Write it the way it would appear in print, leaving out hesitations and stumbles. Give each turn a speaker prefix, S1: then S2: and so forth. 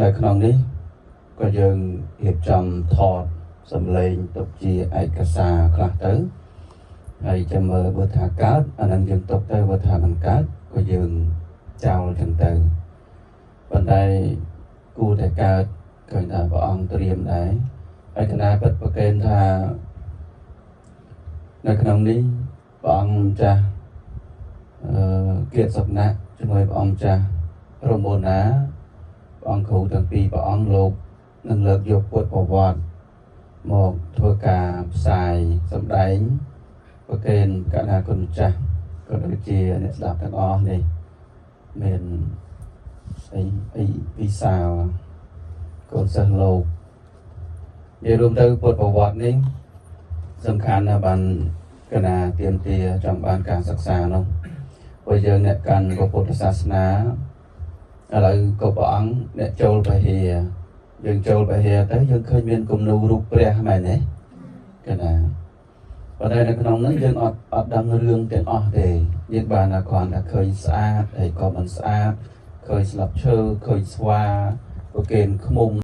S1: នៅក្នុងនេះក៏យើងរៀបចំថតសម្លេងទុកជាឯកសារខ្លះទៅហើយចាំមើលបើថាកើតអានឹងយើងទុកទៅបើថាមិនកើតក៏យើងចោលចឹងទៅប៉ុន្តែគួរតែកើតឃើញថាព្រះអង្គត្រៀមដែរហើយគណៈពិតប្រកេនថានៅក្នុងនេះព្រះអង្គម្ចាស់អឺគៀតសុណៈជាមួយព្រះអង្គម្ចាស់រមូណាព្រះអង្គគ្រូទាំងពីរព្រះអង្គលោកនឹងលើកយកពុទ្ធប្រវត្តិមកធ្វើការផ្សាយសម្ដែងប្រកេនកណាគុណម្ចាស់ក៏ដូចជាអ្នកស្ដាប់ទាំងអស់នេះមានស្អីអីពិសាលកូនសិស្សលោកនិយាយរួមទៅពុទ្ធប្រវត្តិនេះសំខាន់ណាស់បានកណាទៀមទាចង់បានការសិក្សានោះព្រោះយើងអ្នកកាន់ពុទ្ធសាសនាឥឡូវក៏ព្រះអង្គអ្នកចូលពហិយើងចូលពហិទៅយើងឃើញមានគំនូរូបព្រះមែនទេកណាប៉ុន្តែនៅក្នុងនោះយើងអត់អត់ដឹងរឿងទាំងអស់ទេយើងបានតែគ្រាន់តែឃើញស្អាតហើយក៏មិនស្អាតឃើញស្លាបឈើឃើញស្វាប្រកេនខ្មុំ។